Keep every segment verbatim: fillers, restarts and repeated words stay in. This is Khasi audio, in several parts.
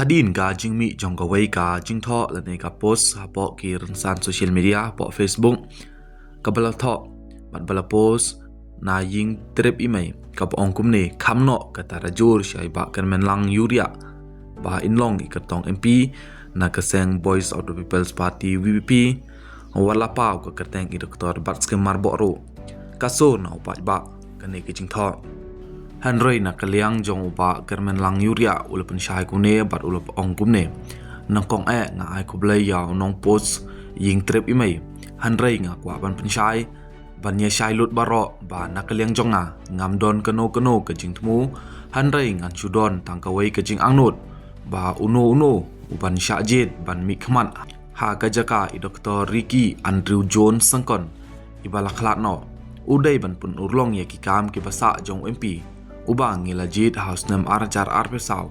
Hadien ka jingmih jong kawei ka jingthoh lane ka post hapoh ki rynsan social media hapoh Facebook, kaba la thoh bad ba la post na Ïingtrep Imei, kaba ong kumne: Kham noh ka tara jur sha i Bah Kyrmenlang Ïuriah ba in long i kyrtong M P na ka seng Voice of the People's Party, V P P, wat la paw ka kyrteng i Doktor Batskhem Myrboh ruh. Ka sur na u paidbah kane ka jingthoh. Hynrei na ka liang jong u Bah Kyrmenlang Ïuriah u la pynshai kumne bad u la ong kumne: Nyngkong eh nga ai khublei ïa u nongpost Ïingtrep Imei, hynrei nga kwah ban pynshai, ban ïa shai lut baroh ba na ka liang jong nga ngam don kano kano ka jingthmu, hynrei ngan shu don tang kawei ka jingangnud ba uno uno u ban shah jied ban mihkhmat ha ka jaka i Doktor Ricky Andrew Jones Syngkon, iba la khlad noh. U dei ban pynurlong ïa ki kam kiba sah jong u M P uba ngi la jied ha u snem ar hajar arphew saw.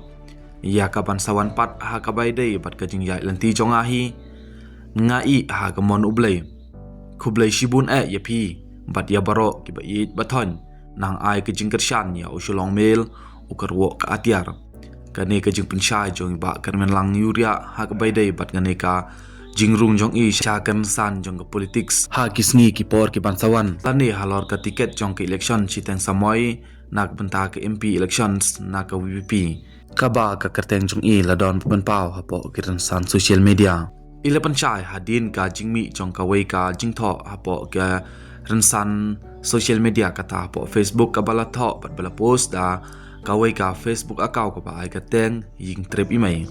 Ïa ka ban sa wan pat ha kaba ïadei bad ka jingïaid lynti jong nga hi, nga ïeh ha ka mon U Blei. Khublei shibun eh ïa phi bad ïa baroh kiba ïeit ba thoiñ. Nang ai ka jingkyrshan ïa u Shillong Mail, u kyrwoh ka atiar. Kane ka jingpynshai jong i Bah Kyrmenlang Ïuriah ha kaba ïadei bad kane ka jingrung jong i sha ka rynsan jong ka politics ha ki sngi ki por ki ban sa wan, lane halor ka tiket jong ka election shiteng samoi na ka bynta ka M P elections na ka V P P, kaba ka kyrteng jong i la don pynpaw hapoh ki rynsan social media. I la pynshai hadien ka jingmih jong kawei ka jingthoh hapoh ka rynsan social media, kata hapoh Facebook, kaba la thoh bad ba la post da kawei ka Facebook account kaba ai kyrteng Ïingtrep Imei.